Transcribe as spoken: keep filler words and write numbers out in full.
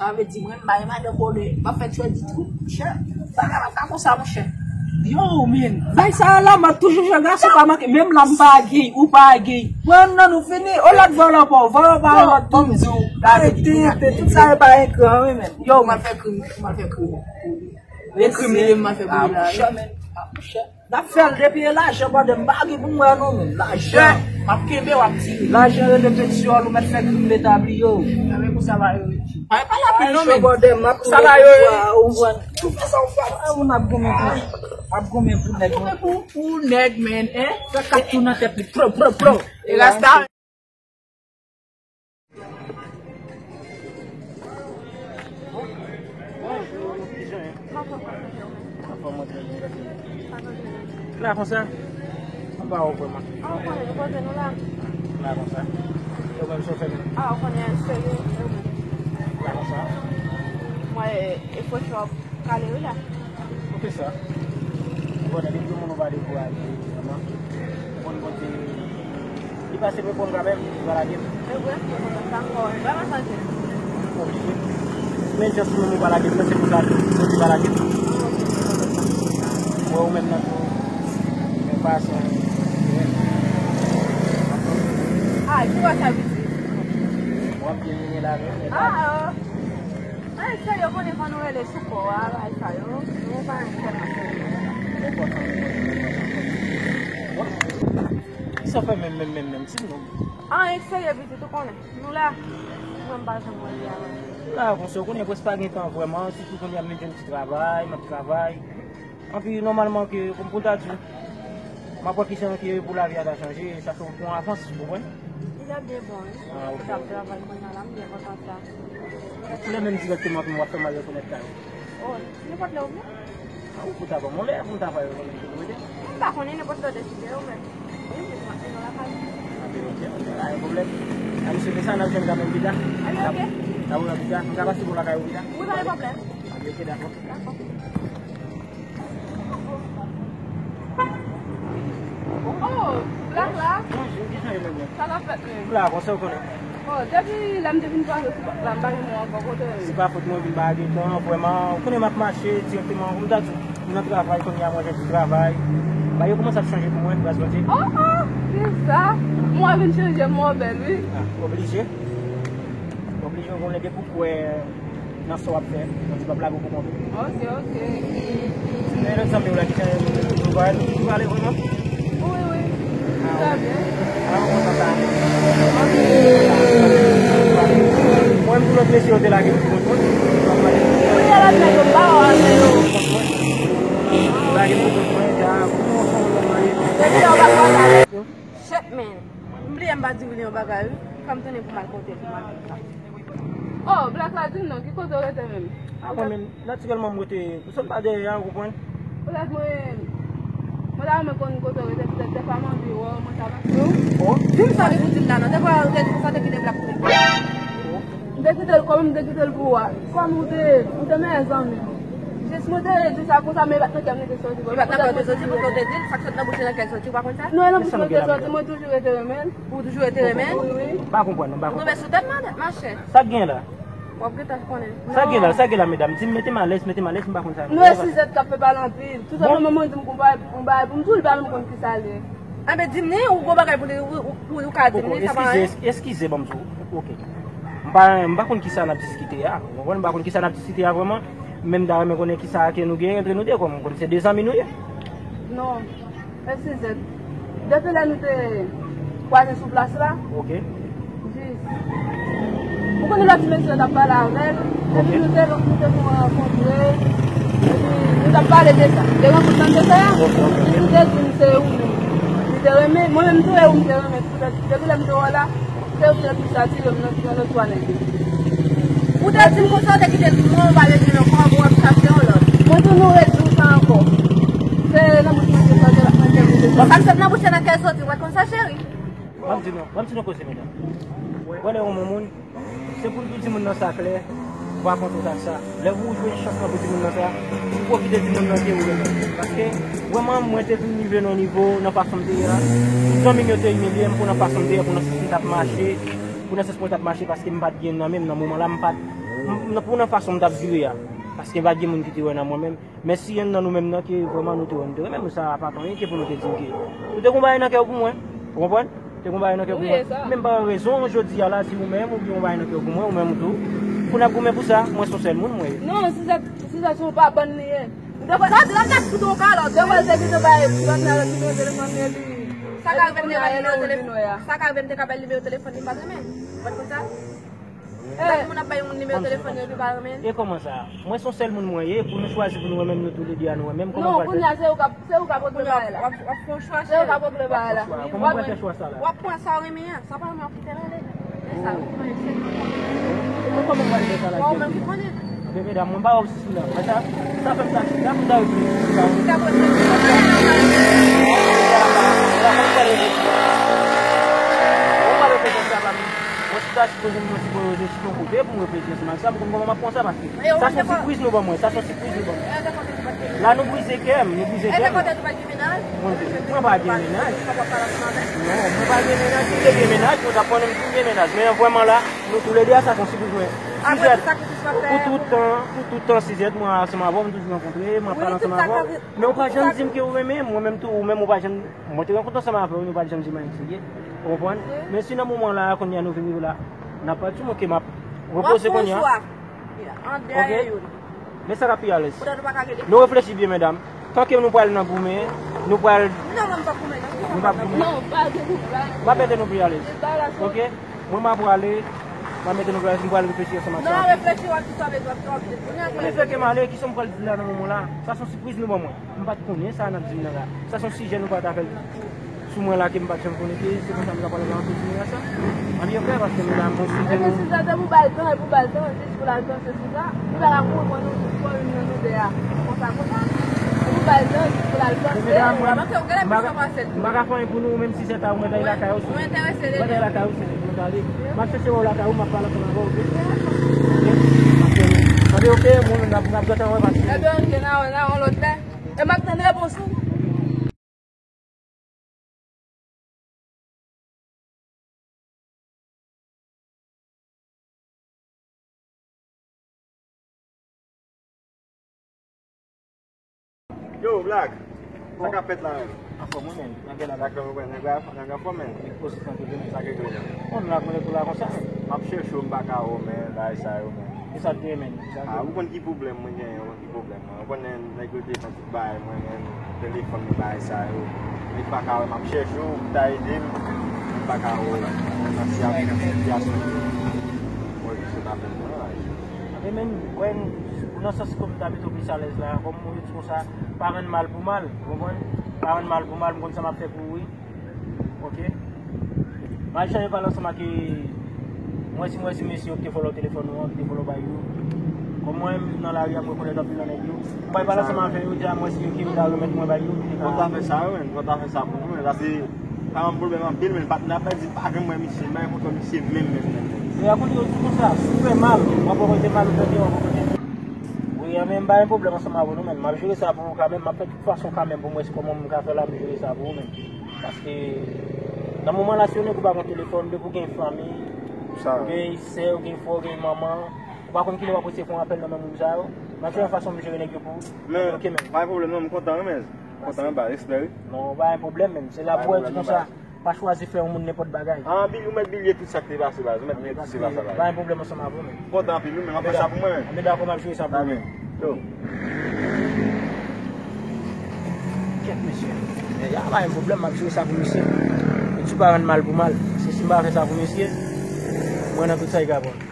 Sa vle di, mwen, m bay madanm bòlè, m ap fè tchwè di tou, monchè. Bagay pa ka konsa, monchè. Yo, men, bay sa la, m ap toujou jwe gason pa manke. Menm la, m pa gay, ou pa gay. Pran nan nou fini, o lòt vòlò pa, vòlò pa, o lòt tou. Arete, tout sa e pa ekran, wi, men. Yo, m al fè krim, m al fè krim. E krim li, m al fè krim la. Monchè, men, monchè. N ap fè l depi e lajan, brother, m pa gen pou m wè non, men. Lajan. M ap kenbe, w ap tire. Lajan rele petyòl, ou mèt fè krim etabli yo. Nan men pou sa va yo rete. Ay, pa la pil non, men. Brother, m ap sa va yo rete. Ou wè. Ou fè sa ou fè. Ah, moun ap goumen pou, ap goumen pou nèg, non. Goumen pou, pou nèg, men, en. Fè kat tou nan tèt li. Pro, pro, pro. E rasta. Anfòm, anfòm, anfòm. La konsa? Anba ou vrèman. Ah, ou konnen, nou poze nou la. La konsa? Yo menm chofè menm. Ah, ou konnen, serye, yo menm. La konsa? Mwen, e, e fo chòp. Kale wi la. Kote sa? Bon, depi yon moun ou pa dekouraje, vrèman. Ou konn kote li pase mwen konn kanmenm, li pa lage m. E vre? Dakò. Vrèman sa vre. Oblije. Men jan si moun ou pa lage m, se pou sa tou. Mwen ki pa lage m. Mwen ou menm nan tou. Men pa sa. Ah, ki wè sa vle di? W ap byen mennen la, men. Ah, ah. Ay, sa yo konnen fò nou rele sou kò a, bagay sa yo. Nou pa renmen tèlman serye. Sa fè menm, menm, menm, menm, di m non. Anyen k serye pitit, ou konnen. Nou la, mwen m pa janm wè li avan. La, konsa, ou konnen, prèske pa gen tan vrèman, sitou kounye a m vin jwenn ti travay, m ap travay. Anpi, nòmalman, ke, kòm pou ta di, m ap wè kijan ke pou lavi a ta chanje, sa fè w pran avans, ou konprann? Li la byen bon, wi. Ah, ok. Mwen t ap travay kounye a la, m byen kontan sa. Kilè menm dirèkteman pou m ap fè m al rekonèt kay ou? Oh, nenpòt lè ou vle. Ah, ou pou ta ban m yon lè pou m ta fè rekonèt kay ou, mete? M pa konnen, nenpòt lè ou deside, ou menm. Wi, men m ap vin nan lakay. Ah, ben, ok, ok, pa gen pwoblèm. A, misye fè sa, n ap jwenn kanmenm pita. Ah, ok. N ap, n ap wè pita. M ka pase bò lakay ou pita? Wi, pa gen pwoblèm. Ah, ben, ok, dakò. Dakò. Oh, Black la? Bonjou, kijan w ye, mwen? Sa k ap fèt menm? La, konsa w konnen. Oh, depi lè m te vin pase sou pòt la, m pa jwenn ou ankò, kote w ye? Se pa fòt mwen, vin pa gen tan, vrèman. Ou konnen m ap mache dirèkteman, kòm m ta di w, m nan travay, kounye a mwen jwenn ti travay. Bagay yo kòmanse ap chanje pou mwen, gras Bondye. Oh, oh, kisa? Mwen vin chanje, mwen bèl, wi. Ah, oblije. Oblije, ou konnen depi w kwè nan sa w ap fè, Bondye p ap lage w pou kont ou. Ok, ok. Sinon, e lòt zanmi w la ki te, nou pa, nou pale vrèman? Wi, wi. Ah, trè byen. Ah, ou kontan sa? Ok. Mwen menm, tou lòt mesye yo te lage m pou kont mwen. Kounye a la, m pa wè yo. Lage m pou kont mwen, ja, kòman w fè w lòt mari? Depi lè w pa pale avèk yo. Shit, man. M bliye m pa di Willy yon bagay, wi. Fò m tounen pou m al kote l, pou m al di sa. Oh, Black la, di m non, ki kote w rete menm? Ah, mwen menm, natirèlman, m rete, ou sot pa dèyè a, ou konprann? Petèt mwen, mwen ta renmen konn kote w rete, petèt dèfwa m anvi wè w, mwen ta pase w. Oh. Di m sa w gen pou di m la, non. Dèfwa ou te di konsa, te kite Black pou li. Oh. M te kite l, kòman m te kite l pou ou a? Kòm ou te, ou te meyè zanmi m. Jis mwen te di sa konsa, men e pa t nan kè m li te soti. E pa t nan kè w te soti, poukisa w te di l? Sa k sot nan bouch li nan kè l soti, ou pa konn sa? Non, e nan bouch mwen te soti, mwen toujou rete renmen l. Ou toujou rete renmen l? Wi, wi. M pa konprann, m pa konprann. Ou tonbe sou tèt, madan, machè. Sa k gen la? W ap gentan konnen. Sa k gen la, sa k gen la, medam? Di m, mete m alèz, mete m alèz, m pa konn sa. Nou e sizèt k ap fè pale anpil. Toutafè mwen, mwen di m gon bagay, gon bagay pou m di w, li pa menm konn kisa l ye. Anben, di m li, ou gon bagay pou li, ou, ou, ou, ou ka di m li, sa pa anyen. Eskize, eskize, ban m di w. Ok. M pa, m pa konn kisa n ap diskite a. Ou konprann? M pa konn kisa n ap diskite a vrèman. Men m ta renmen konnen kisa ke nou gen antre nou de, kòm, kòm se de zanmi nou ye. Non. Eskize. Depi lè nou te kwaze sou plas la. Ok. Jis. Ou konnen lòt ti mesye yo t ap pale avè l. Epi nou te, nou te fè yon rankontre. Epi nou t ap pale de sa. De rankont lan te fè a. Ok, ok. Li te di m se ou menm. Li te renmen. Mwen menm tou e ou m te renmen. Depi lè m te wè w la. Se ou ki te plis atire m nan, nan lòt twa nèg yo. Ou te di m konsa, ou te kite l pou mwen, ou pa rejwenn ankò, bon, w ap chache yon lòt. Mwen tou nou redi w sa ankò. Se nan bouch mwen te sòti, nan kè mwen te sòti. Sa k sot nan bouch la nan kè l soti, ou pa t konn sa, cheri? Ban m di nou, ban m di nou koze, medam. Ou wè lè yon moun, se pou l di moun nan sa klè, ou pa kont ou ak sa. Lè ou jwenn chans lan pou di moun nan sa, ou pwofite di moun nan ke ou renmen. Paske, vrèman, mwen te vin rive nan yon nivo, nan fason m te ye a. Tout zanmi m yo te imilye m pou nan fason m te ye, pou nan sans m t ap mache, pou nan sans mwen t ap mache, paske m pa t gen nan men m nan moman la, m pa t, M, m, pou nan fason m t ap vire a. Paske pa gen moun ki te wè nan mwen menm. Men si yonn nan nou menm nan ke vrèman nou te wè, nou te wè, menm sa pa t anyen ke pou nou te di ke. Nou te gon bagay nan kè w pou mwen. Ou konprann? Te gon bagay nan kè w pou mwen. Men m pa wè rezon jodi a la si ou menm ou gen yon bagay nan kè w pou mwen, ou menm tou. Pou n ap goumen pou sa, mwen se yon sèl moun mwen ye. Non, si sa, si sa se yon pa bann li ye. Sa di l ap ap fout yon kalòt. Devan l te gen yon bagay, ti bann kalòt, nimewo telefòn li. Sa ka rive m te bay nimewo telefòn. Sa ka rive m te ka bay nimewo telefòn li, m pa t renmen. Ou konn sa? Lòt moun ap bay moun nimewo telefòn yo, epi pa renmen. E kòman sa? Mwen se yon sèl moun mwen ye, pou nou chwazi pou nou renmen nou toulede a nou renmen. Kòman pral fè? Non, kounye a se ou k ap, se ou k ap regle bagay la. W ap, w ap fè yon chwa, cheri. Se ou k ap regle bagay la. Kòman pral fè chwa sa la? W ap pran sa w renmen an, sa w pa renmen w ap kite l ale. Men sa, ou konnen se. Mwen kòman pral fè sa la? Bon, ou menm ki konnen. Anben medam, mwen pa wè w sou la. Mwen sa, sa fè m ta chita, m ta reflechi sou sa. Ou ta pral reflechi. Mwen pa reflechi sou sa, pa m. Mwen si ta sipoze, mwen sipoze chita yon kote pou m reflechi ansanm ak sa, pou m konn kòman m ap pran sa, paske sa se yon sipriz nou ban mwen, sa se yon sipriz nou ban mwen. La nou brize kè m, nou brize kè m. Mon Dieu, mwen pa gen mennaj. Non, mwen pa gen mennaj. Si m te gen mennaj, mwen t ap konnen m tou gen mennaj. Men vrèman la, nou toulede a, sa se yon sipriz mwen. Sizèt, pou tout tan, pou tout tan, Sizèt, mwen ansanm avè w, m toujou rankontre, mwen ap pale ansanm avè w. Men ou pa janm di m ke ou renmen m, mwen menm tou, ou menm ou pa janm, mwen te rankontre ansanm avè w, nou pa t janm di m anyen serye. Ou konprann? Men si nan moman la, kounye a nou vin rive la, n ap pati, mwen ke m ap repoze kounye a. Ok? Men sa k ap pi alèz. Nou reflechi byen, medam. Tanke nou pral nan goumen, nou pral. Non, mwen m p ap goumen, non. Nou p ap goumen. Non, pa de goumen. M ap mete nou pi alèz. Ok? Mwen m ap prale, m ap mete nou pi alèz, m pral reflechi ansanm ak sa. Non, reflechi, w ap di sa, w ap di sa. Kounye a, kounye a. Lefètke m ale, kisa m pral di la nan moman la? Sa se yon sipriz nou ban mwen. M pa t konnen sa n ap di m nan la. Sa se yon sijè nou pa t ap fè l sou mwen la ke m pa t janm konnen ke se konsa m ta pral rankontre sou mwen sa. Ann yo fè paske nou la mwen sou tèren. Epi si sa te pou ba l tan, e pou ba l tan, jis pou l al panse sou sa, li pa ka kouri pran nou tout fò youn nan nou de a. Konsa, konsa. E pou ba l tan, jis pou l al panse. Mesye dam, mwen, m pa ka fè anyen pou nou, menm si se ta ou mwen ta lakay ou, mwen enterese de li. Mwen ta lakay ou, se mwen ta ale. M ap chèche wè w lakay ou, m ap pale ansanm avè w, ok? Ok? Ann ok, moun, n ap, n ap gade anwè paske. Ebyen, ok, n a wè, n a wè yon lòt lè. E m ap tann repons ou. Yo, Black, sa k ap fèt la menm? Anfòm wi menm, nèg la. Black, ou wè, nèg la, nèg la anfòm menm. Nèg poze san ke menm. Sa k regle la? Bon, Black, mwen tou la konsa. M ap chèche w, m pa ka wè w, men, bagay sa yo, men. Kisa w te renmen? Ah, ou konn ki pwoblèm mwen genyen, ou konn ki pwoblèm mwen. Ou konnen nèg yo te pran tout bagay mwen, men telefòn mwen, bagay sa yo. Nèg pa ka wè m ap chèche w, ou ta ede m, m pa ka wè w. Nan sitiyasyon ke mwen jis ta fè mwen la. E men, wè, nan sans ke m ta mete w plis alèz la, kòm ou di konsa, pa rann mal pou mal, ou konprann? Pa rann mal pou mal, m konn sa m ap fè pou ou, wi. Ok. M al chanje pale ansanm ak, e, mwen si, mwen si mesye yo ki te vòlò telefòn ou an, ki te vòlò bay yo. Kòm mwen menm nan lari a, mwen rekonèt anpil nan nèg yo. Mwen pale ansanm avè yo, di a mwen si yo ki yo ta remèt mwen bay yo, ki te ka. Fò ta fè sa, wi, men. Fò ta fè sa pou nou, men. Paske pa yon pwoblèm anpil, men patnè a pèdi, pa janm wè misye, m pa gen foto misye menm, menm, menm, menm. E a kote yo di konsa, si w fè mal, w ap rekonèt mal, ou fè byen, w ap rekonèt byen. Wi, a men m pa gen pwoblèm ansanm avè nou, men. M ap jere sa pou ou kanmenm, m ap fè tout fason kanmenm pou m wè si kòman m ka fè la, m jere sa pou ou, men. Paske nan moman la, si yon nèg ou pa gen telefòn, depi w gen fanmi, ou gen sè, ou gen frè, ou gen manman, ou pa konn kilè w ap resevwa yon apèl nan men moun sa yo. Nan sèl fason m jere nèg yo pou ou. Men, ok, men. Pa gen pwoblèm non, m kontan wi, men. M kontan wi, ba, respè wi. Non, pa gen pwoblèm, men. Se la pou wè di konsa, pa chwazi fè yon moun nenpòt bagay. Ah, Billy, ou mèt bliye tout sa k te pase, baz. Ou mèt bliye tout sa k te pase, baz. Pa gen pwoblèm ansanm avè w, men. M kontan anpil wi, men. M ap fè sa pou mwen, men. Anben dakò, m ap jere sa pou ou, men. Yo. Kèt mesye. Men y a pa yon pwoblèm, m ap jere sa pou misye. Yo di pa rann mal pou mal. Se si m pa fè sa pou misye, mwen nan tout sa li ka pran.